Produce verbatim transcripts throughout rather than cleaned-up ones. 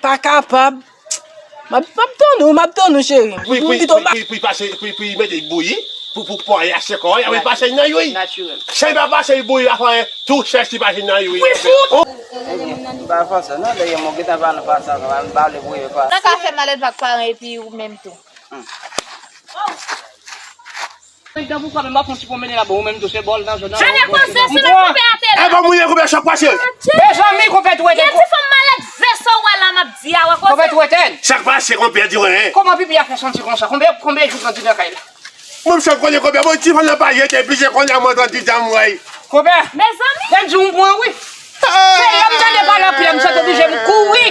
Pa kapab. M ap, m ap tann ou, m ap tann ou, cheri. Pou, pou, pou, pou, pou pase, pou, pou mete bouyi, pou, pou pwaye a sèk, y ap pase nan lwil. Cheri pa pase bouyi, pa fè anyen, tou chèch li pase nan lwil. Wi, fout! Ebyen, m pa fè sa non, dèyè mwen gentan pa nan fasa, m pa vle bouyi pa. Sa ka fè malèt vak paran epi ou menm tou. Mwen dan pou fwa, men m ap fè yon ti pwonmennen la, bon, ou menm tou, se bòl nan zòn nan. Jan de koze, se nan konpè a te la. E bon, moun yo konpè chak pase. Mezanmi, konpè tou ete. Gen ti fanm malèt vè sa w wè la, m ap di a, wè koze. Konpè tou ete. Chak pase, konpè di wen. Kòman pipi a fè santi konsa? Konbyen, konbyen jou grandi nan kay la? Mwen, m chak konnen konpè, bon, ti fanm nan pa jete, pi se konnen mwen grandi dan mwen. Konpè. Mezanmi. Lè m di w m pran, wi. Se lè m tande pale anpil, m santi oblije m kouri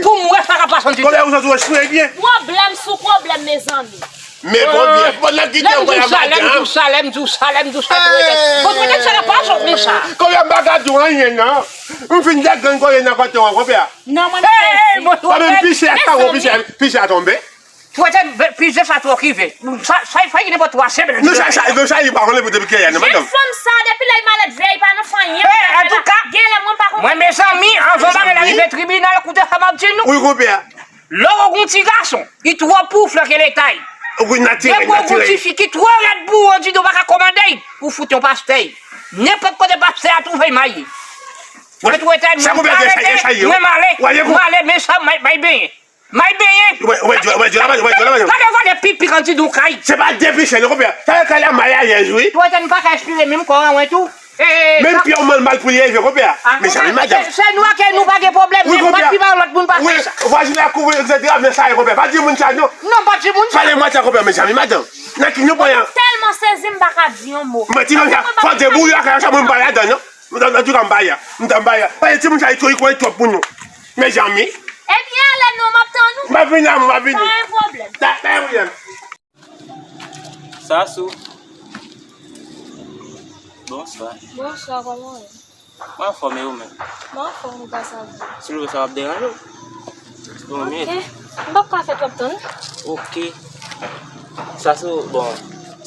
pou m wè sa k ap pase anndan. Konbyen ou santi w espre byen? Pwoblèm sou pwoblèm, mezanmi. Men konbyen, pandan ki tan w pral madanm? Lè m di w sa, lè m di w sa, lè m di w sa, lè m di w sa, tou ete. Bon, petèt sa la pa sot konsa. Konbyen m pa ka di w anyen, non. M fin dègrenn kote nan kote w an, konbyen. Non, mwen, m sezi. Konbyen m pise a, pise a, pise a tonbe. Twò tèt, pizè sa twò rive. Sa, sa, sa, gen nenpòt twa semèn. Nou sa, sa, nou sa, li pa konnen pou depi kiyè, non, madanm. Jèn fanm sa, depi lè li malèt vè, li pa nan fanyen. Antouka, gen lè mwen pa konprann. Mwen, mezanmi, anvan bagay la rive tribinal, koute sa m ap di nou. Wi, konpè. Lè w gon ti gason, li twò pou flanke leta. Wi, natirèl, natirèl. Depi w gon ti fi ki twò rèd pou ou, di nou pa ka kòmande l, ou fout yon pastè. Nenpòt kote pastè a twouve l, mayi. Mwen twò tèt, mwen pa rete, mwen m ale, mwen m ale, men sa, may, may benyen. May benyen. Ou wè, ou wè, ou wè, ou wè, ou wè, ou wè, ou wè. Gade, gade, pipi grandi dan kay. Se pa depi chèn, konpè. Sa wè kay la may alèz, wi. Twò tèt, m pa ka espire menm kò an, wen tou. Menm pye w mal, mal pou li leve, konpè. Mezanmi, madanm. Se, se nou ak nou pa gen pwoblèm, men pa di ba lòt moun pa fè sa. Wi, vwazin la kouvri, etsetera, men sa ye, konpè. Pa di moun sa, non. Non, pa di moun sa. Pale mwen sa, konpè, mezanmi, madanm. Nan ki nou pran an? Tèlman sezi, m pa ka di yon mo. Mwen di nou sa, fò debouye ak sa, mwen m pa ladan, non. Antouka, m pa ya. M pa ya. Paske timoun sa, li twò, li twò pou nou. Mezanmi. Ebyen, ale non, m ap tann ou. M ap vini, m ap vini. Pa gen pwoblèm. Pa, pa gen pwoblèm. Sasou. Bonswa. Bonswa, kòman w ye? Mwen anfòm, e ou menm? Mwen anfòm, grasa Bondye. Silvouplè, sa p ap deranje w? Bon, men. Ok. M p ap ka fè twòp tan, non. Ok. Sasou, bon,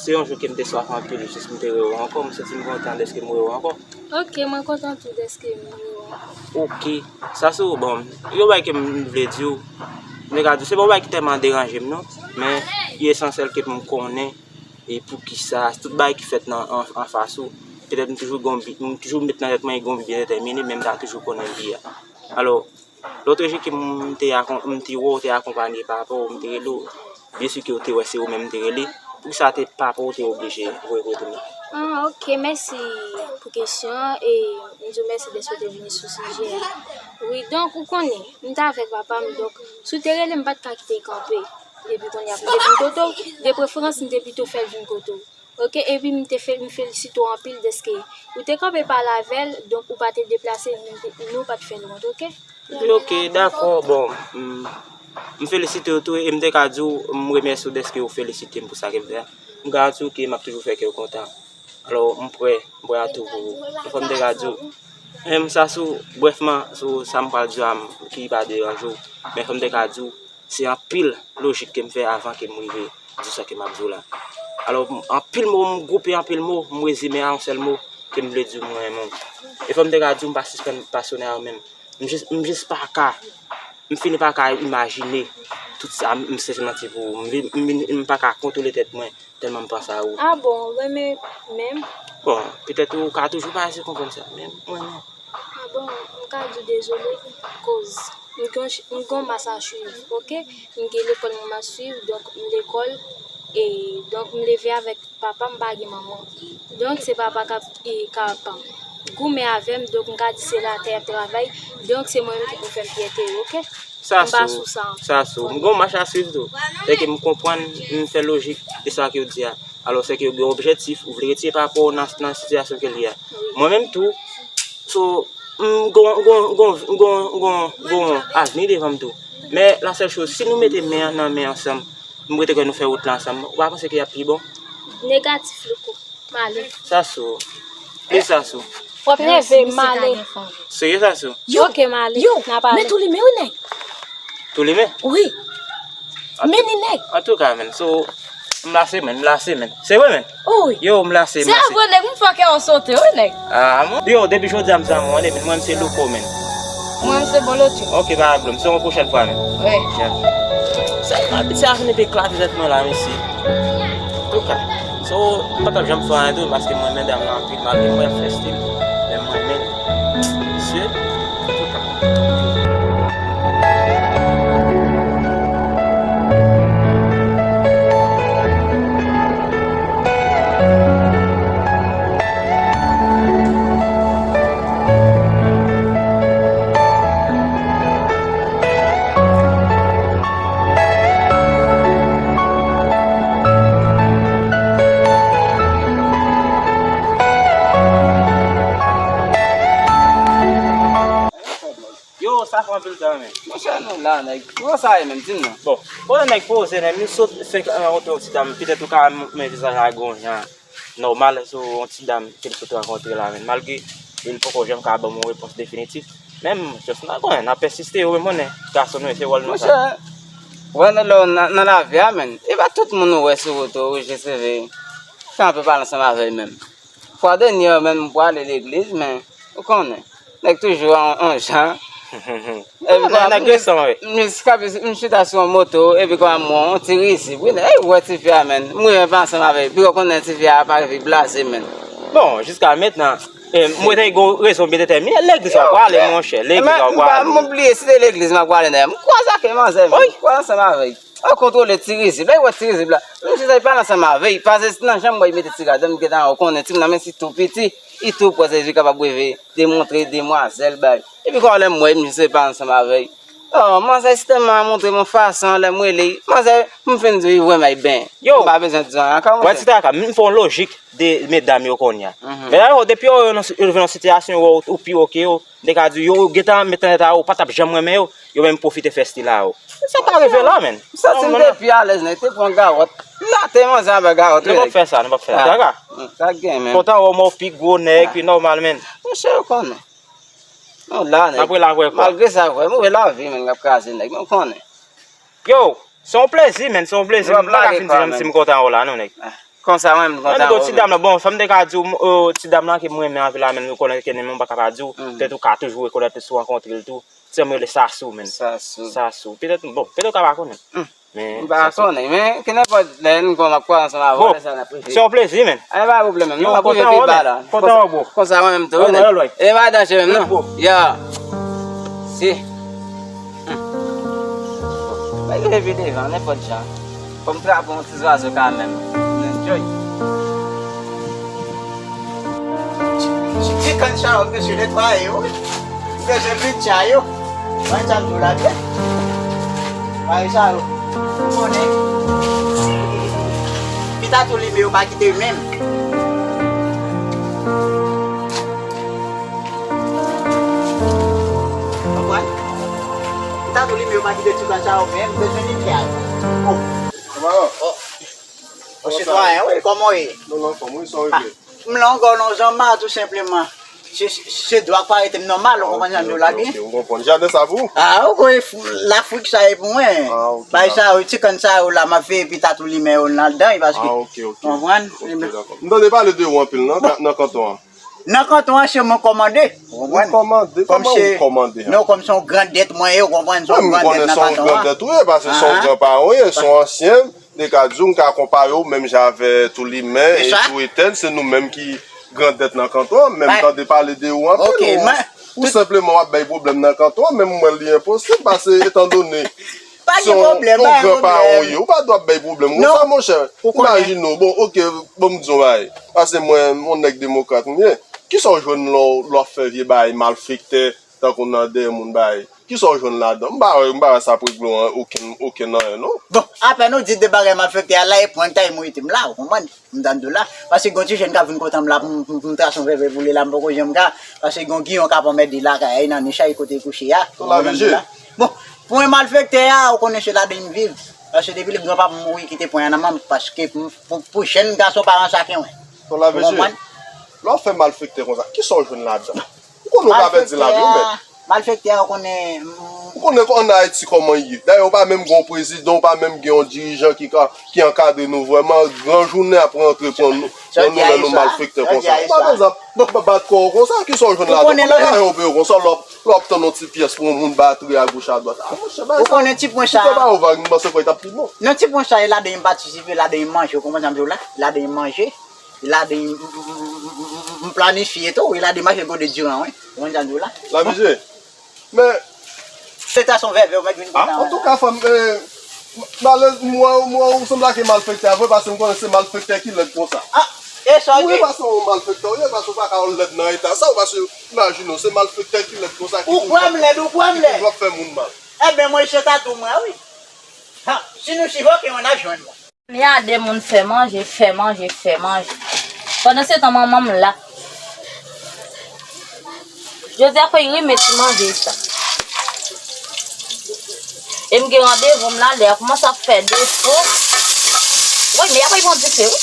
se yon jou ke m te swaf anpil, jis m te wè w ankò, m santi m kontan dèske m wè w ankò. Ok, mwen kontan tou dèske m wè w ankò. Ok. Sasou, bon, yon bagay ke m vle di w, m te ka di w, se pa yon bagay ki tèlman deranje m, non, men li esansyèl ke pou m konnen, e poukisa, tout bagay ki fèt nan, an, anfas ou, petèt m toujou gon bi, m toujou met nan tèt mwen gon bi byen detèmine, men m ta toujou konnen bi a. Alò, lòt jou ke m te akon-, m te wè w te akonpanye papa w, m te rele w, byen si ke w te wè se ou menm m te rele, poukisa te papa w te oblije voye w retounen? Ah, ok, mèsi pou kesyon an, e m di w mèsi dèske w te vini sou sijè a. Wi, donk, ou konnen, m t avèk papa m, donk, si w te rele m, m pa t ka kite l kanpe. Epi kounye a pou m te vin kote w, de preferans, m te pito fè l vin kote w. Ok, epi m te fe-, m felisite w anpil dèske ou te kanpe pale avè l, donk ou pa te deplase, nou te, nou pa t fè l wont, ok? Wi, ok, dakò, bon, m, m felisite w tou, e m te ka di w, m remèsye w dèske w felisite m pou sa ke m fè a. M garanti w ke m ap toujou fè kè w kontan. Alò, m prè, m prè a tou pou ou. Fò m te ka di w, men m Sasou, brèfman, sou sa m pral di w a, m, ki pa deranje w, men fò m te ka di w, se anpil lojik ke m fè avan ke m rive di sa ke m ap di w la. Alò, m, anpil mo, m gwoupe anpil mo, m rezime a yon sèl mo, ke m vle di w, mwen renmen w. E fò m te ka di w, m pa sispann pasyone a ou menm. M jis, m jis pa ka, m fini pa ka imajine tout sa, m, m se manti pou ou. M vin, m vin, m pa ka kontwole tèt mwen, tèlman m panse a ou. Ah bon, ou renmen menm? Bon, petèt ou ka toujou pa ese konprann sa, men mwen renmen w. Ah bon, m ka di w dezole, koz m gen, m gen yon mas a swiv, ok? M gen lekòl mwen m ap swiv, donk m lekòl, e donk m leve avèk papa m, pa gen manman. Donk se papa k ap, e, k ap goumen avè m, donk m ka di se latè y ap travay, donk se mwen menm ki pou fè m fyète yo, ok? M pa sou sa ankò. Sasou, m gen yon mas a swiv tou. Dèke m konprann, m fè lojik de sa ke w di a. Alò, sèke w gen objektif, ou vle retire papa w nan, nan sitiyasyon ke l ye a. Wi. Mwen menm tou, so, m gon, gon, gon, gon, gon, gon avni devan m tou. Men, la sèl choz, si nou mete men an nan men ansanm, m rete kwè nou fè wout la ansanm, ou pa panse ke y ap pi bon? Negatif, Louko. M ale. Sasou. Wi, Sasou. W ap nève m, m ale. Serye, Sasou? Ok, m ale. Yo, n a pale. Men tou limen wi, nèg. Tou limen? Wi. Men ni nèg. Antouka, menn, so, m lase, menn, m lase, menn. Se vre, menn? Wi. Yo, m lase, m lase. Se vre, nèg, m fè kè w sote, wi, nèg. Ah, mwen, yo, depi jodi a, m zanmi w, epi mwen, m se Louko, menn. Mwen, se Bolo Tube. Ok, pa gen pwoblèm. Se yon pwochèn fwa menm. Wi. Yeah. Se, abitye a vin epi eklate tèt mwen la, mesye. Antouka, so, m pa t ap janm fè anyen tou, paske mwen renmen dam lan anpil, malgre mwen fè stil, men mwen renmen l. Mesye, antouka. Yo, sa fè anpil tan, men. Monchè, nou la, nèg. Kòman sa ye menm? Di m non. Bon, kote nèg poze, nèg, nou sot fèk rankontre yon ti dam, petèt ou ka men vizaj la gon jan nòmal sou yon ti dam ke l sot rankontre la, men malgre li poko janm ka ban m yon repons definitif. Men m, just n a konnen, n a pèsiste, ou menm konnen, gason nou ye, se wòl nou sa. Monchè, wè nan, lè w nan, nan lavi a, men, e pa tout moun ou wè sou wout ou, ou jis rive fè anpil pale ansanm avè l menm. Fwa dènyè, menm, m pwale legliz, men, ou konnen, nèg toujou an, an jan. Epi kòman, nèg resan, wi. M, m, m chita sou yon moto, epi kòman m wè yon ti rizib. Wi, nèg, ey, wè tifi a, menn. M rive pa ansanm avè l. Epi w konnen tifi a pa rive blaze, menn. Bon, jiska mentnan, e, mwen te gen rezon byen detèmine. Legliz w ap prale, monchè. Legliz w ap prale. M bliye si se legliz m ap prale, nèg. M kwaze ak manzè, menn. M kwaze ansanm avè l. Ou kontwole ti rizib la, ou wè ti rizib la. Menm si sa, li pale ansanm avè l, paske nan jan m wè li mete ti rad, m gentan wè, ou konnen, timoun nan, menm si tou piti, li tou prè, se li kapab rive demontre demwazèl, bay. Epi kòman lè m wè l, m jis pale ansanm avè l. Oh, manzè, si tèlman montre m yon fason, lè m rele l, manzè, m fin di w, li vrèman byen. Yo, m pa bezwen di anyen ankò, monchè. Wè ti traka, m fè yon lojik de medam yo kounye a. Men la, yo, depi yo, yo nan, yo rive nan sitiyasyon, yo wè ou, ou pi wo ke yo, m te ka di yo, yo gentan met nan tèt a yo, ou pa t ap janm renmen yo, yo menm pwofite fè stil a yo. Sa pa rive la, menn. M santi m te pi alèz, nèg, te pran gawòt. M mate manzè avèk gawòt, wi, nèg. Nou p ap fè sa, nou p ap fè sa. Traka. Sa gen, menn. Kontan wè w, pi gwo nèg, pi nòmal, menn. Monchè, ou konnen. Nou la, nèg. Apre la, wè kwa. Malgre sa, vre, move lavi, menn, k ap kraze nèg, men ou konnen. Yo, se yon plezi, menn, se yon plezi. M pa ka fin di menm si m kontan wè w la, non, nèg. Konsa, mwen, m kontan wè w, ti dam lan, bon, sa m te ka di w, ti dam lan ke m renmen anpil la, menn, m konnen ke men m pa ka pa di w. Petèt ou ka toujou rekonèt li si w rankontre l tou. Ti dam rele Sasou, menn. Sasou. Sasou. Petèt, bon, petèt ou ka pa konnen. Men, m pa konnen, men, ke nenpòt lè, nou konn ap kwaze ansanm avè w, lè sa n ap rive. Se yon plezi, menn. Ay, pa pwoblèm, menn. Nou ap rive pi ba la. Kontan wè w, bro. Konsa, mwen menm tou, wi, nèg. E pa danje menm, non. Ya. Si. Mwen rive pi devan, nenpòt jan. Fò m trape yon ti zwazo kanmenm. M enjoy. Ti, ti, ti kann sa yo, mesye, netwaye yo. Mesye, vin tcha yo. Mwen tcha m tou la byen. Mari sa yo. Ou konnen. Pita tou limen yo pa kite yo menm. Konprann? Pita tou limen yo pa kite ti kann sa yo menm. Bezwen li tcha yo. Oh. Kòman? Oh. Yon sitwayen, wi, kòman w ye? Non, non, kòman w ye, sa w regle? M la ankò non, zanma, tou senpleman. Se, se, se dwa k pa rete m nòmal, ou konprann jan m di w la byen? Ok, ok, m konprann. Jaden sa pou ou? Ah, ou konnen Lafrik sa e pou mwen. Ah, ok, dakò. Bay sa yo, ti kann sa yo la, m ap veye pita tou limen yo ladan, paske, ah, ok, ok. Konprann? Ok, dakò. M tande pale de ou anpil nan, nan kanton an. Nan kanton an, se mwen kòmande. Ou konprann? Ou kòmande? Kòman ou kòmande? Non, kòm se yon grandèt mwen ye, ou konprann? Se yon grandèt nan kanton an. Mwen, m konnen se yon grandèt ou ye, paske se yon gran paran w ye, se yon ansyen. M te ka di w, m ka konpare w menm jan avè Toulimen e tou Etèn, se nou menm ki grandèt nan kanton an, men m tande pale de ou anpil, ou, ou senpleman w ap bay pwoblèm nan kanton an, men m wè li enposib, paske etandone se yon gran paran w ye, ou pa dwe ap bay pwoblèm konsa, monchè. Imajine w, bon, ok, bon, m di w yon bagay, paske mwen, yon nèg demokrat m ye, kisa w jwenn lè w, lè w ap fè vye bagay malfektè, tankou nan dèyè moun bagay? Kisa w jwenn ladan? M pa wè, m pa wè sa ap regle w an okenn, okenn anyen, non. Bon, apèn ou di de bagay malfektè a la, e pwen tay mwen ete m la, ou konprann? M tann tou la. Paske gon ti jèn k ap vin kontan m la pou m, pou m, pou m trase yon vèvè pou li la, m poko janm ka. Paske gon giyon k ap anmède lakay a, e nan nich a, e kote l kouche a. Ou konprann m la? Bon, pwen malfektè a, ou konnen se ladan m viv. Paske depi lè granpa m mouri, kite pwen an nan men m, paske pou, pou, pou jèn gason paran sa ke mwen. Ou konprann? Lè w fè malfektè konsa, kisa w jwenn ladan? Ou konnen ou pa pèdi lavi w, men. Malfektè a, ou konnen, m, Konnen ann Ayiti kòman l ye. Dayè, ou pa menm gen yon prezidan, ou pa menm gen yon dirijan ki ka, ki ankadre nou vrèman. Gran jounen ap rantre pran nou, pran nou lè nou malfektè konsa. Ou pa bezwen ap ba-, ba-, bat kò w konsa, kisa w jwenn ladan? Konbyen lajan yo peye w konsa, lè w ap, lè w ap tann yon ti pyès pou yon moun ba tre agoch adwat? A, monchè, bay sa. Ou konnen ti pwen sa. Ti pwen sa, ou va, m panse kwè t ap pi bon. Non, ti pwen sa, e ladan m patisipe, ladan m manje, ou konprann sa m di w la? Ladan m manje, ladan m, m, m, m, m, m planifye tou, e ladan m achte gode diran, wi. Ou konprann sa m di w la? La, mizè. Men, se ta son vèvè, ou mèt vin kontan. Antouka, fanm, eh, malè-, m wè, m wè ou sanble ak malfektè a vre, paske m konnen se malfektè ki lèd konsa. Ah, e sa w di? Wi, paske w malfektè, ou ye, paske w pa ka lèd nan eta sa, ou paske, imajine w, se malfektè ki lèd konsa ki toujou ap fè moun mal. Ou kwè m lèd, ou kwè m lèd? Ki toujou ap fè moun mal. Ebyen, mwen, se tatou mwen, wi. Ha, si nou sivoke, on a jwenn mwen. Miyade moun fè manje, fè manje, fè manje. Pandan se tan, manman m la. Jodi a, fò y remèt ti manje sa. E m gen randevou m la, lè a kòmanse ap fè defo. Wi, men y ap pran dife, wi.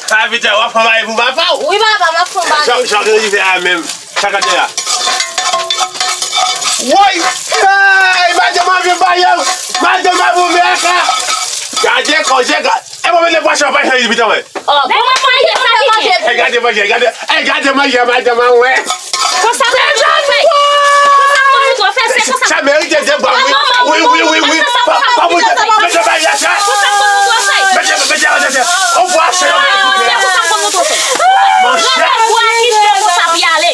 Sa vle di w ap fè yon bagay pou papa w? Wi, papa, m ap fè yon bagay. Jan, jan rive a menm. Sa gade a. Woy! Hey, madanm an vin ba yo! Madanm an boumè ka! Gade koze, gade. E mwen mete pwason pa chanje pita mwen. Oh, bon, mwen manje sa ki manje. Hey, gade manje, gade. Hey, gade manje, madanm an wè. Konsa pou nou fè. Konsa pou nou fè, se konsa. Sa merite de bwa, wi. Wi, wi, wi, wi. Pa, pa pou de, mete bagay la sa. Konsa pou nou fè. Mete, mete, mete, mete. On pwason yo mete pou la. Konsa pou nou fè. Monchè. Gade bwa ki fè konsa pou y ale.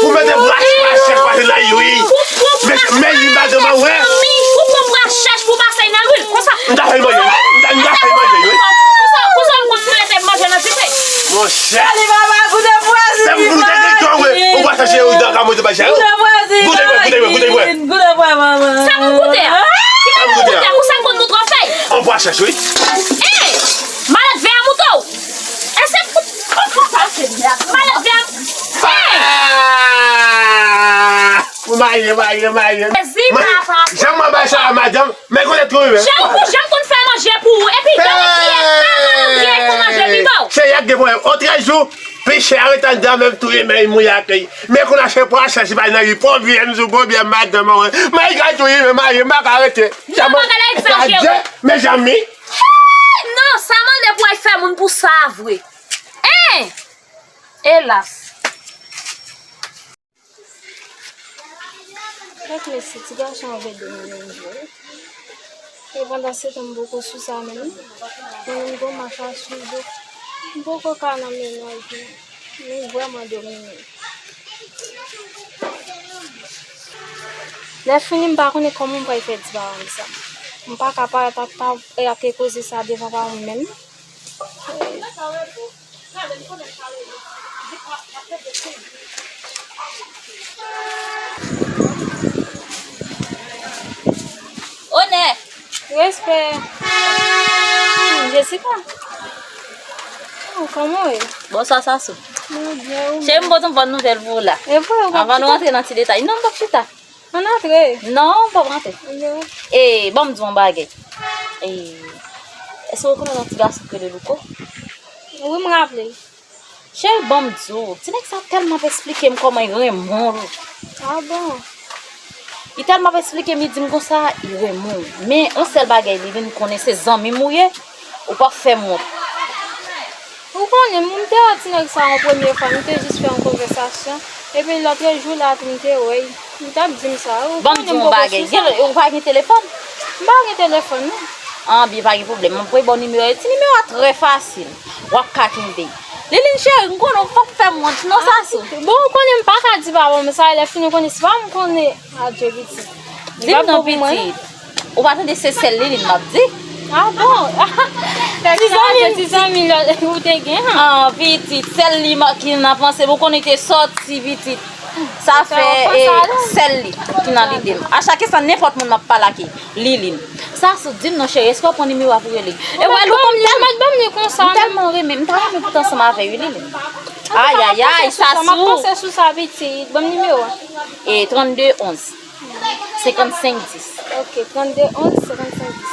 Pou mete bwa chèch pase nan wi. Men li madanm an wè. Ou pran bwa chèch pou pase nan lwil. Konsa. M ta fè manje wi. M ta, m ta fè manje wi. Konsa, konsa, konsa, manje nan dife. Monchè. Sali papa, goute pwazi. Fè m goute de dò wi. Ou pa chache ou dan ka mete pa chè. Goute pwazi. Goute, goute, goute, goute. Goute pwazi, manman. Sa pou goute a? Ki pa pou goute a? Konsa konn nou twò fè. On pwa chèch wi. Ey! Malèt vè a mouton. E se pou, pou, pou sa se mèd. Malèt vè a. Ey! Ah! Maye, maye, maye. Zi papa. Janm mwen bay sa a madanm, men konnen tou wi men. Janm pou, janm konn fè manje pou ou. Epi, gen yon kiyès, pa malandren pou manje pi ba w. Se y ap gen pwoblèm. Otrè jou, pichè a ret anndan menm touye men mouye ak li. Men kounye a se pwa chèch bay nan ri, pon vye m sou pon vye madanm an. Men y ap touye men maye, m pa ka rete. Jan bagay la egzajere. Mezanmi. Hey, non, sa mande pou al fè moun pou sa vre. Hein! Elas. Kèk mesye, ti gason an vle domine m vre. E pandan se tan, m poko sou sa menm. Mwen menm, gon mach a swiv, donk, m poko ka nan menaj mwen. Li vrèman domine m. Lè fini, m pa konnen kòman m pral fè di paran m sa. M pa ka parèt ap, ap, ap koze sa devan paran m menm. Onè! Respè! Hmm, Jessica? Oh, kòman w ye? Bonswa, Sasou. Mwen byen, ou menm? Cheri, m pote yon bòn nouvèl pou ou la. E vre, ou p ap chita? Anvan nou rantre nan ti detay. Non, m p ap chita. Ann antre. Non, m p ap rantre. Non. E, ban m di w yon bagay. E, èske w konnen yon ti gason ki rele Louko? Wi, m raple. Cheri, ban m di w, ti nèg sa tèlman ap esplike m kòman l renmen w. Ah bon? Li tèlman ap esplike m, li di m konsa, li renmen w. Men, yon sèl bagay, li vin konnen se zanmi m ou ye. Ou p ap fè m wont. Ou konnen, m te wè ti nèg sa yon premye fwa, m te jis fè yon konvèsasyon. Epi lòtrejou la tou, m te wè l. M t ap di m sa. Ou konnen m poko sou sa. Ban m di w yon bagay. Ou pa gen telefòn? M pa gen telefòn, non. An, byen, pa gen pwoblèm. M ap voye ba w nimewo a. Ti nimewo a trè fasil. W ap ka kenbe. Liline cheri, m konnen w p ap fè m wont, non, Sasou. Bon, ou konnen m pa ka di papa m sa, lè fini ou konnen se pa m konnen. Adye pitit. Di m non, pitit. Ou pa tande se sèl Liline m ap di? Ah bon? Ti zanmi, ti zanmi ou te gen, an? Ah, pitit, sèl li ki nan panse m, ou konnen te sòti, pitit. Sa fè, e, sèl li ki nan lide m. A chak enstan, nenpòt moun m ap pale ak li, Liline. Sasou, di m non, cheri, èske w pran nimewo a pou rele? E w wè, Louko, m tèlman, m tèlman renmen, m ta renmen pou t ansanm avè w, wi, Liline. Ay, ay, ay, Sasou. M ap panse sou sa, pitit. Ban m nimewo a. E trannde onz. Senkannsenk dis. Ok, trannde onz, senkannsenk dis.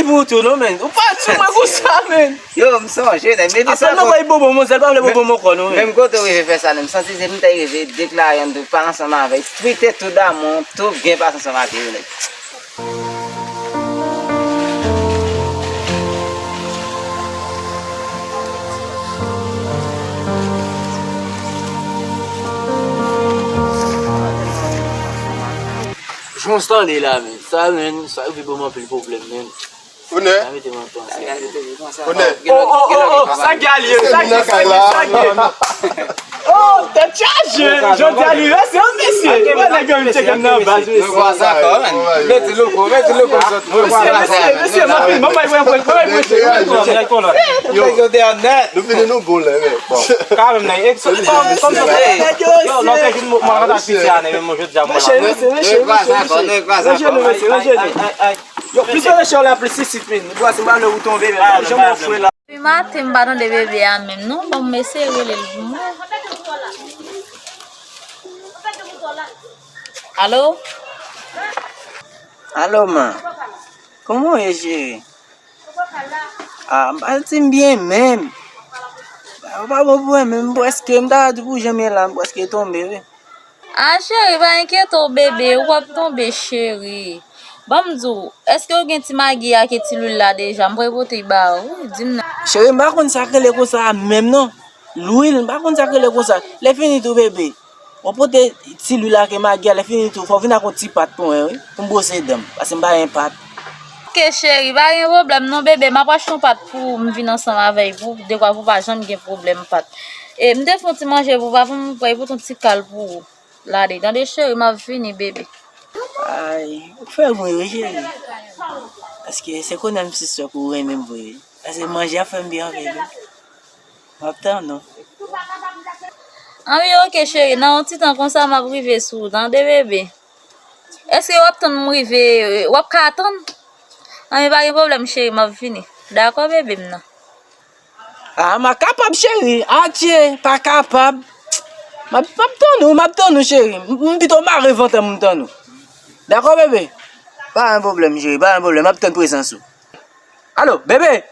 li pou ou tou, non, men. Ou pa sou mwen konsa, men. Yo, m sonje, nèg. Mete sa. Apre, nou bay bobo, manzèl pa vle bobo, mon kò, non, men. Menm kote w rive fè sa, non, m santi se m te rive deklare m tou pale ansanm avè l, twite tou damou, tou byen pase ansanm avè yo, nèg. Jan w tande la, men. Sa, men, sa rive ban m anpil pwoblèm, men. Onè. Sa mete m an panse. Onè. Oh, oh, oh, oh, sa gè li ye, sa gè, sa gè, sa gè. Oh, tèt chaje. Jodi a li rese yon mesye. Wè nèg yo vin tcheke m nan baz, mesye. Nou kwa sa kò, men. Mete loko, mete loko sot. Mesye, mesye, mesye, m ap vin, ban m bay mwen, mwen, mwen, mwen, mwen. Yo, yo, yo, yo, nèt. Nou fini nou bon lè, men. Bon. Kanmenm, nan, e, kòm, kòm sa, yo, lòt jou, mwen, mwen, mwen, jodi a, mwen la. Mesye, mesye, mesye, mesye, mesye. Yo, plis yo lèche la plis isit, men. Bwa, se malè ou tonbe, men. Jan mwen fwe la. Depi maten, m pa tande bebe a menm, non. Bon, m eseye rele l pou mwen. Alo? Alo, man. Kòman w ye, cheri? Ah, m pa santi m byen menm. Ou pa bon pou mwen menm, m prèske, m ta di pou jan m ye la, m prèske tonbe, wi. Ah, cheri, pa enkyete w, bebe, w ap tonbe, cheri. Ban m di w, èske w gen ti magi a ke ti lwil la deja? M prale pote ba ou, wi, di m non. Cheri, m pa konn sa k rele konsa a menm, non. Lwil, m pa konn sa k rele konsa. Lè fini tou, bebe. W ap pote ti lwil la ke magi a, lè fini tou, fò w vin ak yon ti pat pou mwen, wi, pou m bwose dan m, paske m pa gen pat. Oke, cheri, pa gen pwoblèm non, bebe, m ap achte yon pat pou ou, m vin ansanm avè l, pou, dekwa pou w pa janm gen pwoblèm pat. E, m te fè yon ti manje pou ou, pa pou m pral pote yon ti kal pou ou. Lade, tande, cheri, m ap vini, bebe. Ay, ou fè m ri, wi, cheri. Paske se konnen m si sè ke w renmen m vre, wi. Paske manje a fè m byen anpil, wi. M ap tann ou. Anben, oke, cheri, nan yon ti tan konsa, m ap rive sou ou, tande, bebe? Èske w ap tann m rive, w ap ka atann? Anben, pa gen pwoblèm, cheri, m ap vini. Dakò, bebe m nan. Ah, m a kapab, cheri. Atye, pa kapab. M ap, m ap tann ou, m ap tann ou, cheri. M, m pito mare vant an m tann ou. Dakò, bebe? Pa gen pwoblèm, cheri, pa gen pwoblèm. M ap tann prezans ou. Alo, bebe!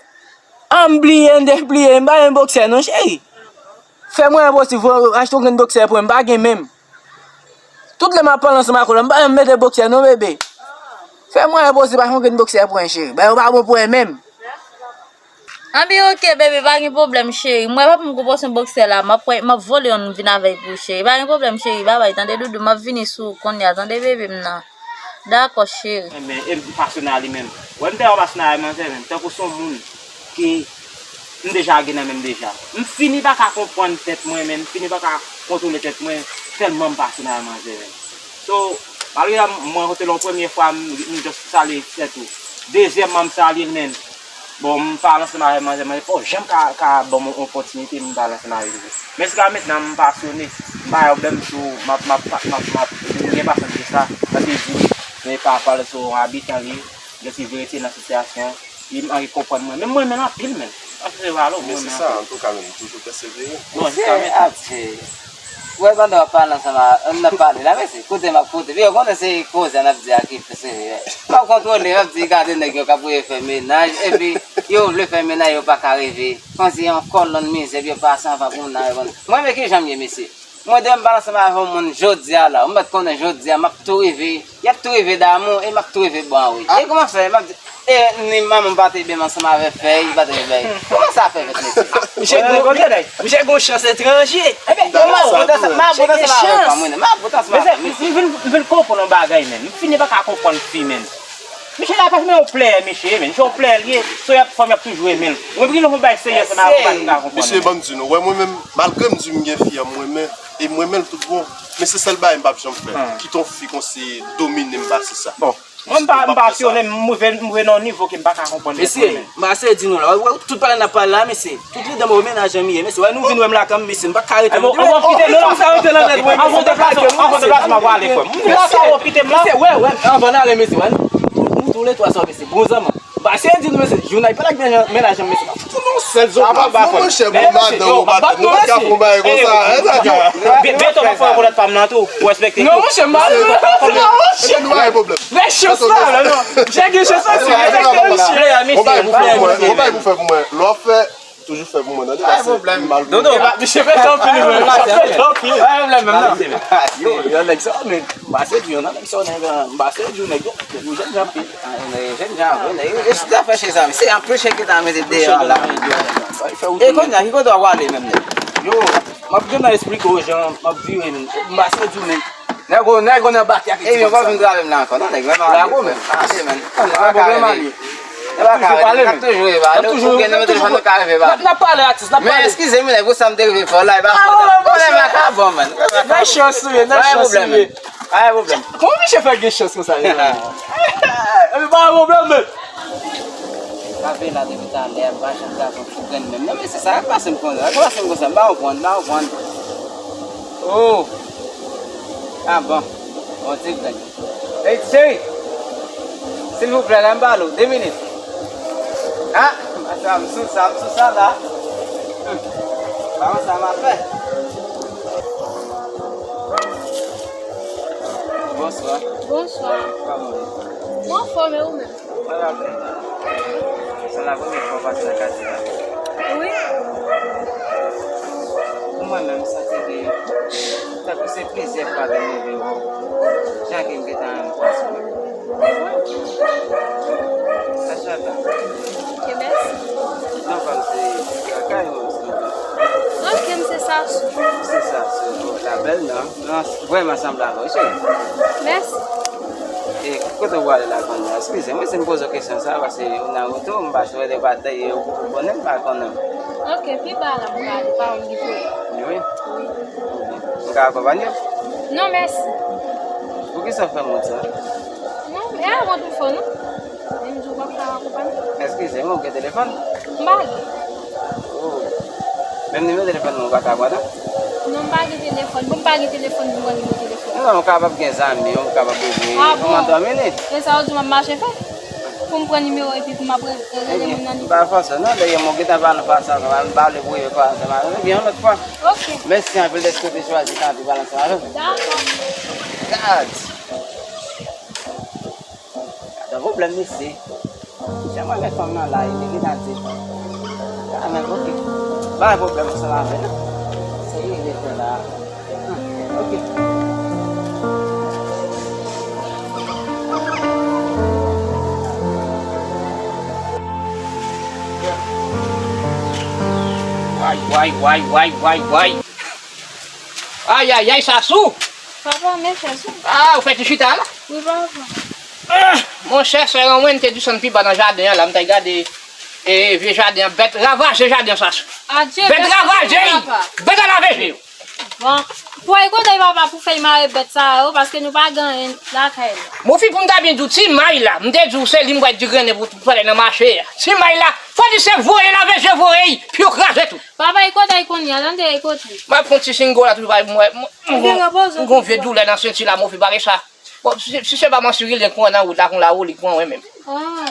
An m bliye, m te bliye, m pa gen boksè non, cheri. Fè mwayen posib, achte yon grenn boksè pou mwen, m pa gen menm. Tout lè m ap pale ansanm ak ou la, m pa janm mete boksè non, bebe. Fè mwayen posib, achte yon grenn boksè pou mwen, cheri. Bagay yo pa bon pou mwen menm. Anben, oke, bebe, pa gen pwoblèm, cheri. M wè papa m konpoze yon boksè la, m ap, m ap vole youn vin avè l pou ou, cheri. Pa gen pwoblèm, cheri, babay, tande, doudou, m ap vini sou ou kounye a, tande, bebe m nan. Dakò, cheri. Enben, e m pasyone a li menm. Wè, m te wè pasyone a manzè menm, tankou se yon moun ke m deja gen nan men m deja. M fini pa ka konprann tèt mwen, men m fini pa ka kontwole tèt mwen, tèlman m pasyone a manzè menm. So, malgre sa, mwen kote l yon premye fwa, m, m just salye tèt ou. Dezyèmman, m salye l, men. Bon, m pale ansanm avè manzè, manzè pa janm ka, ka ban m yon opòtinite, m pale ansanm avè li. Men jiska mentnan, m pasyone, m pa gen pwoblèm sou, m ap, m ap, m ap, m ap, m gen pasyans de sa, paske di, men pa pale sou yon abitan li, just li vin retire nan sitiyasyon, Li anvi konprann mwen. Men mwen menm anpil menm. Ap se valo, men mwen se sa, menm anpil. Antouka, men toujou pèsevere. Non, se jiska menm. Ap se. Wè, pandan w ap pale ansanm a, n ap pale la, mesye. Koute m ap koute. Pi yo konnen se koze n ap di a ki pèsevere. M ap kontwole, m ap di, gade nèg yo k ap voye fè menaj, epi yo vle fè menaj, yo pa ka rive. Kòmsi yon kòlonn mizè, epi yo pase anvan pou moun nan reponn. Mwen, men ki jan m ye, mesye? Mwen, demen m pale ansanm avè yon moun jodi a la, ou mèt konnen jodi a, m ap tou rive, y ap tou rive damou, e m ap tou rive bon, wi. E kòman fè, m ap di, e ni manman m pa te byen ansanm avè fèy, li pa te byen. Kòman sa fè, mesye? Misye gon, misye gon chans etranje. Ebyen, m ap bout ansanm, m ap bout ansanm avè fanm, wi, m ap bout ansanm avè fanm, mesye. M vin, m vin konprann yon bagay, menm. M fini pa ka konprann fi, menm. Misye la pa menm yon plè, misye, men. Misye yon plè li ye, so y ap fanm y ap toujou renmen l. Mwen, pou ki nou fè bay serye ansanm avè w, pa ka konprann. Mesye, ban m di nou, wè, mwen menm, malgre m di m gen fi an m renmen, e m renmen l tout bon, men se sèl bagay m p ap janm fè. Kite yon fi konsi domine m pase sa. Bon, mwen, m pa, m pa asire, m rive, m rive nan yon nivo ke m pa ka konprann lèt mwen menm. Mesye, m pa asire di nou la, wè, tout pale n ap pale la, mesye. Tout lide m o menaj an m ye, mesye. Wè nou vin wè m lakay m, mesye. M pa ka rete non. Anvan w kite, non, non, sa rete nan tèt mwen. Anvan w deplase, anvan w deplase, m ap pale, frè m. Anvan w kite m la. Mesye, wè, wè, anvan n ale, mesye, wè nou, nou, nou toulètwa sa, mesye. Bon zanman. M pa eseye di nou, mesye. Jounay pale ak menaj an m, mesye. M ap fout nou yon sèl zòt la. Monchè, bon madan ou madan, nou pa ka fè yon bagay konsa. Bieto m ap fè yon kolèt pa m nan tou. Ou respekte. Non, monchè, m pa. Non, monchè. Nou pa gen pwoblèm. Lè chans la, non, non. Jè gen chans la, si respekte, monchè. On bagay pou fè pou mwen, on bagay pou fè pou mwen. Lè w ap fè, toujou fè pou mwen, tande. Pa gen pwoblèm. Dodo. Misye fè tanpri, wi. Misye fè tanpri. Pa gen pwoblèm, menm non. Yo, yon nèg sa, men, m pa sezi, yon nèg sa, nèg, m pa sezi, nèg, yo, nou jèn jan anpil. Ah, nèg, jèn jan, wi, nèg, e si ta fè chè sa, se anpil chè ki ta mete deyò la. E kounye a, ki kote w ap pale menm, nèg? Yo, m ap gentan esplike w jan, m ap vire, men, m pa sezi, men. Nèg ou, nèg ou nan bak ya ki di konsa. Ebyen, w pa vin travay m la ankò, non, nèg, vrèman. Bravo, men. Pase, men. N pa ka rele. N pa ka rele. N ap toujou evade. N ap toujou, n ap toujou, n ap pale, atis, n ap pale. Men eskize m, nèg, pou sa m te rive fè w la, e pa fòt ou. Nan chans ou ye, nan chans ou ye. Pa gen pwoblèm. Kòman misye fè gen chans konsa, mezanmi? Ebyen, pa gen pwoblèm, men. Kafe la depi talè, pa janm ka pran pou grenn menm. Non, men se sa, pase m konsa, pase m konsa, m pa konprann, m pa konprann. Oh! Ah bon. Bon, ti grenn. Ey, cheri! Silvouplè, la, m pale w, de minit. Ah! Sa, m sou sa, m sou sa la. Hmm. Pa wè sa m ap fè. Bonswa. Bonswa. Kòman w ye? Mwen anfòm, e ou menm? Mwen la byen. Se la premye fwa w pase nan katye la? Wi. Pou mwen menm, m santi ke tankou se plizyè fwa ke m rive jan ke m gentan renmen pase w la. Wi. Sa sou ata. Ok, mèsi. Non, pa m se Lakay ou se... Ok, m se Sasou. Se Sasou. La bèl non. Non, vrèman sanble avè w, cheri. Mèsi. E kote w prale la kounye a? Eskize mwen si m poze w kesyon sa, paske ou nan wout ou, m pa sou de batay, e ou konnen m pa konnen w. Ok, pi ba la m prale, pa wè m gen pwoblèm. Wi. Wi. M ka akonpanye w? Non, mèsi. Poukisa w fè m wont sa? Non, e a wont ou fè w, non? Men m di w pa ka akonpanye. Eskize m, ou gen telefòn? M pa gen. Oh. Menm nimewo telefòn mwen ou pa ka pran non? Non, m pa gen telefòn. Bon, m pa gen telefòn pou m pran nimewo telefòn. Non, ou kapab gen zanmi, ou kapab rele. Ah bon? Kòman w domine? E sa w di m ap mache fè? Pou m pran nimewo epi pou m ap rele moun nan nimewo. Pa fòse non, dèyè mwen gentan pale ansanm, m pale pou yo fè ansanm avè m. Ebyen, yon lòt fwa. Ok. Mèsi anpil dèske w te chwazi kanpe pale ansanm avè m. Dakò. Gad! Gad yon pwoblèm mesye. Jan mwen wè fanm nan la, li gentan di. Kanmenm, ok. Pa gen pwoblèm ansanm avè l. Se li li fè la. Hmm, ok. Way, way, way, way, way, way. Ayayay, Sasou! Papa, men chèz ou. Ah, ou fè ti chita la? Wi, papa. Ah, monchè, sè Anwen te desann pi ba nan jaden an la, m t al gade, e, vye jaden an, bèt ravaje jaden an, Sasou. Adye, bèt ravaje, papa. Bèt ravaje yo. Bon, pou ay kote papa pou fèy mare bèt sa yo, paske nou pa gen anyen lakay la. Mon fi, pou m ta byen di w, ti may la, m te di w se li m pral di grennen pou, pou pale nan mache a. Ti may la, fò di se voye l avè je voye, pi yo kraze tou. Papa, e kote ay kounye a, tande, e kote? M ap fè yon ti singo la, tou, bay mwen, mwen, mwen gon vye doulè nan senti la, mon fi, bare sa. Bon, si, si se pa mansi rilyen k pran nan wout la, kon la wolik pran mwen menm. Ah.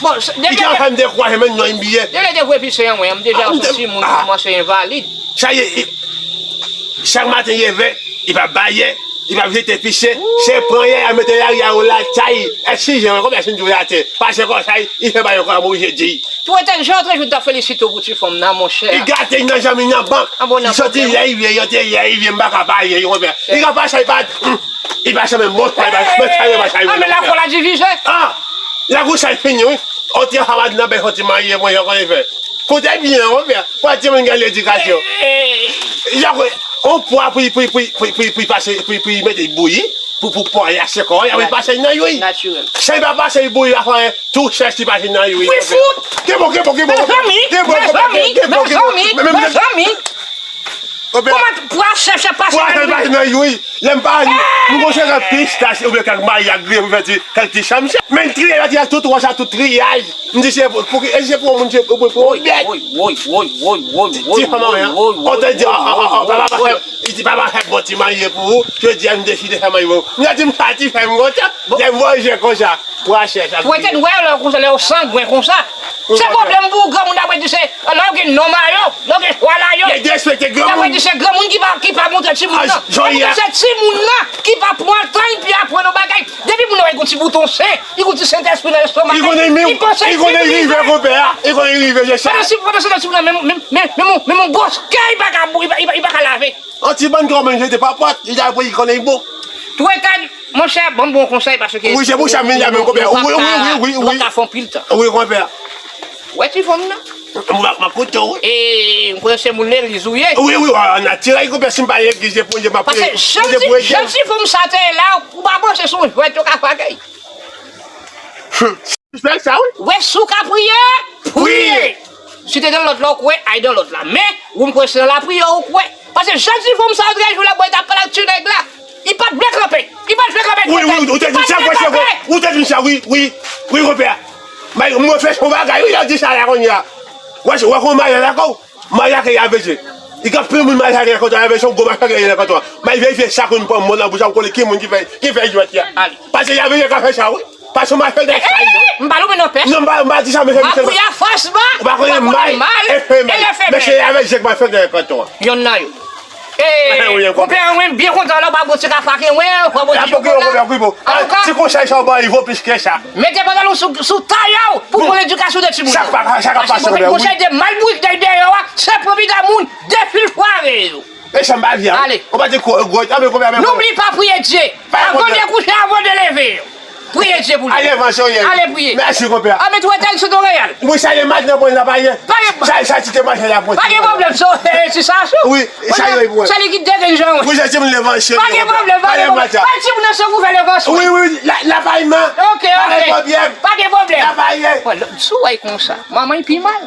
Bon, depi lè te fè m dekouraje menm non M B A. Depi lè te voye pise an mwen, m deja yon ti moun kòmanse envalid. Sa ye, chak maten leve, li pa bayè, li pa jete pise, se pran yaya mete lari a yo lakay. Èske jan konbyen si m di w atè, pase konsa, li fè bagay ankò, m oblije di. Tou etèn jan antre jou t ap felisite w pou ti fanm nan, monchè. Li gate nan janm li nan bank. Li soti lè li vle, li antre lè li vle, m pa ka pale, li konpè. Li ka pase, li pa, li pa janm bon, li pa, men sa yo pa sa yo. Ah, men la kò la divize. Ah, la kò sa fini, wi. Antre anba nan bèl soti marye, mwen, jan konnen fè. Kote byen, konpè. Pou ti moun gen ledikasyon. Jan konnen, on pwa pou, pou, pou, pou, pou, pou pase, pou, pou mete bouyi, pou, pou pwa ya se kò, ya pase nan youri. Natirèl. Sa li pa pase youri la fè, tou chèch li pase nan youri. Wi, fout. Ke bon, ke bon, ke bon. Mezanmi, mezanmi, mezanmi. Kòman pwa chèch ap pase nan youri? Lè m pa ni, m gon se kèk pistach oubyen kèk mayi ak grenn pou fè ti, kèk ti chanm. Men triyaj la, triyaj tout wòch a, tout triyaj. M di se pou, pou, e se pou moun, se pou, pou, pou bèt. Woy, woy, woy, woy, woy, woy, woy, woy, woy, woy, woy, woy. Ti fanm an, an, an, an, papa, papa, li di papa fè bon ti manje pou ou. Jodi a m deside fè manje pou ou. M di m satisfè, m kontan. Lè m manje konsa. Pwa chèch ap. Pou etèn wè lè w konsa, lè w sangwen konsa. Se pwoblèm pou granmoun apre di se, lè w gen non mayo, lè w gen chwa layo. Li derespekte granmoun. Apre di se granmoun ki pa, ki pa montre timoun nan. Jan li ye a. Se timoun nan ki pa pran tan, epi aprann yon bagay. Depi moun nan wè li gon ti bouton sen, li gon ti Sentespri nan lestomak li. Li konnen menm, li konnen rive konpè a. Li konnen rive, je sa. Pandan si, pandan se tan timoun nan, menm, menm, menm, menm, menm yon bwòs kè, li pa ka, li pa, li pa, li pa ka lave. An ti bann kòman jete pa pòt, li ta pou li konnen li bon. Tou etèn, monchè, ban m bon konsèy, paske. Wi, se pou sa, men, men, konpè. Wi, wi, wi, wi, wi. Nou pa ka fè anpil tan. Wi, konpè. Wè ti fanm nan? M ap, m ap koute w, wi. E, m kwè se moun legliz ou ye. Wi, wi, wi, natirèl, konpè, si m pa legliz, se pou, se m ap priye. Paske jan ti, jan ti fanm sa te ye la, ou pa panse se yon jwèt yo ka fè ak li? Respè sa, wi. Wè, si w ka priye, priye. Si te nan lòt la, ou kwè, al nan lòt la. Men, ou m kwè se nan lapriyè ou kwè. Paske jan ti fanm sa yo te jwe la, bò, li t ap pale ak ti nèg la. Li pa t vle kanpe. Li pa t vle kanpe. Wi, wi, ou te di sa, wi, wi, wi, wi, konpè. Mwen fè yon bagay, wi, yo di sa la kounye a. Wè, wè, kon maryaj la, kon, maryaj ke y A V C. Li gen anpil moun maryaj ke y A V C, yon gwo maryaj ke y A V C. Mwen verifye sa kounye a, mwen nan bouch, m konnen ki moun ki fè, ki fè jwèt la. Paske y A V C ka fè sa, wi. Paske mwen fè de sa, wi. M pa lou men non pès. Non, m pa, m pa di sa, mesye. Makout a fas ba. Ou pa konnen mal, mal, e femèl. E femèl. Mesye, y A V C k mwen fè de kanton an. Yonn nan yo. Ou ye konpè. Konpè, mwen byen kontan la, w pa bon ti ka fake mwen, w pa bon ti chokola. Avoka. Ti konsèy sa w ban, li vo plis ke sa. Mete pantalon sou, sou tayè w pou pran ledikasyon de timoun. Sa k pa, sa k ap pase, konpè, wi. Konsèy de mal bourik dèyè a, se pwopi damoun, defil fware yo. E sa m pa di a. Ale. Ou pa di ko, gwo, a, men konpè, men. N'oublie pas prier Dieu. Avant de coucher, avant de lever. Priye Dye pou li. Ale, Vancho, ye. Ale priye. Mèsi, konpè. A, men tou etèl sou do reyèl. Wi, sa ye, madanm mwen la pa ye. Pa gen, sa, sa, ti te mache la, pa gen pwoblèm, so, eh, ti sa sou. Wi, sa yo, wi. Se li ki derenjan, wi. Wi, se ti moun levanchon. Pa gen pwoblèm, pa gen pwoblèm. Pa ti moun nan se ouvè levanchon. Wi, wi, la, la pa ye, man. Ok, ok. Pa gen pwoblèm. Pa gen pwoblèm. La pa ye. Bon, sou wè konsa. Manman, li pi mal.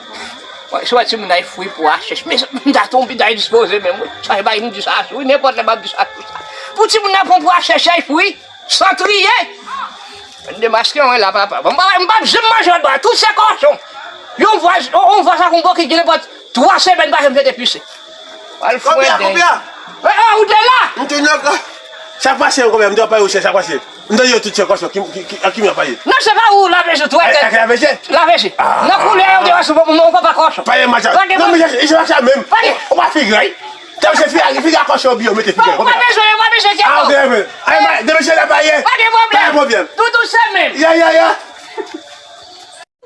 Wè, sou wè ti moun nan fwi pou achèch. Men, m ta tonbe, ta dispoze menm, wi. Sa, e bay m di sa sou, wi, nenpòt lè m ap di sa sou sa. Pou ti moun nan pran pou achèch, ay fwi. San triye. Demaske mwen la, papa. Bon, m pa, m p ap janm manje lòt bò. Tout se kòchon. Yon vwa, yon, yon vwa sa konbo ki gen nenpòt twa semèn pa janm jete pise. Al fwen dèy. Konbyen, konbyen? Eh, eh, ou te la? M te la ankò. Sa k pase, konbyen? M te ap pale ou, sa k pase? M tande yo tout se kòchon. Ki, ki, ki, a ki m ap pale? Non, se pa ou, lave je, tou. Ak, ak lave je? Lave je. Ah. Nan koulè yo, ou te wè sou, ou papa kòchon. Pa gen match. Non, men se, se pa sa menm. Ou pa figay. Tè se figi, figi a kòchon byen, mete figi. Pa bezwen, pa bezwen, kèt. Ah, ok, ok. Ay, ma, demen se la pa ye. Pa gen pwoblèm. Pa gen pwoblèm. Toutou se menm. Ya, ya, ya.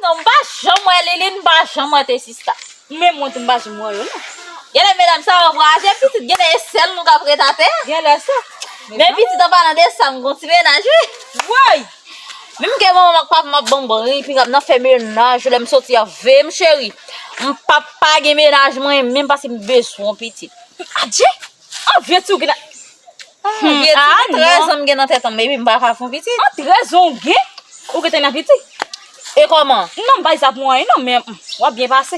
Non, m pa janm wè Liline, m pa janm wè T Sista. Men mwen tou, m pa janm wè yo, non. Genlè medam sa yo anraje pitit, genlè e sèl nou k ap ret atè. Genlè sa. Men pitit, an palan de sa, m gon ti mennaj, wi. Woy! Menm ke manman ak papa m ap ban m bri, piga m nan fè mennaj, lè m soti a veye m cheri. M p ap pa gen mennaj mwen menm paske m bezwen yon pitit. Adje! An vye ti ou gen nan. Ah, vye ti, ah, trèz an m gen nan tèt an m, epi m pa ka fè yon pitit. An trèz an w gen? Ou gentan nan pitit? E kòman? Non, m pa di sa pou anyen non, men, mm, w ap byen pase.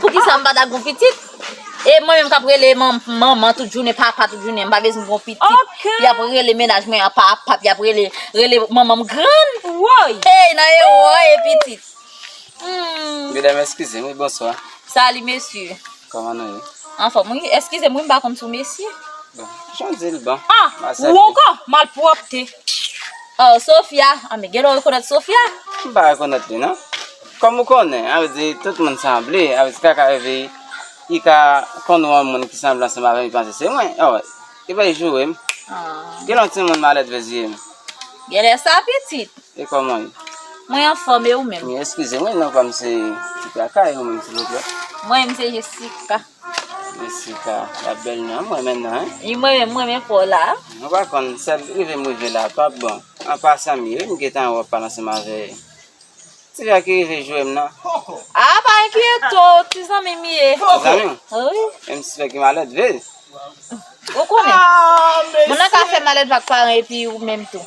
Poukisa m pa ta gon pitit? E mwen menm k ap rele man-, manman tout jounen, papa tout jounen, m pa bezwen gon pitit. Ok. Y ap rele mennaj mwen an papa, y ap rele, rele manman m grann. Woy! Hey, nan e woy e pitit. Hmm. Medam, eskize m, wi, bonswa. Sali, mesye. Kòman nou ye? Anfòm, wi. Eskize m, wi, m pa konn si w mesye. Bon, jan w di l bon. Ah, ou ankò? Malpwòpte. Oh, Sofia. Ah, men genlè w rekonèt Sofia? M pa rekonèt li, non. Kòm ou konnen, a vle di, tout moun sanble, a vle di, kaka reve, li ka konn yon moun ki sanble ansanm avè m, li panse se mwen. Oh, li bay joure m. Ah. Genlè yon timoun malèt vè zye m. Genlè sa, pitit. E kòman w ye? Mwen anfòm, e ou menm? Men eskize mwen, non pa m se Ti Kaka, e ou menm, silvouplè? Mwen menm se Jessica. Jessica, la bèl non, mwen menm non, hein? Wi, mwen menm, mwen menm fò la. Mwen pa konn, sèl rive m rive la, pa bon. An pasan m ye, m gentan wè w ap pale ansanm avè Ti Kaka ki rive jwe m nan. A, pa enkyete w, ti zanmi m ye. Ti zanmi w? Wi. E m sispèk li malèt vre. Ou konnen. Moun nan ka fè malèt ak paran epi ou menm tou.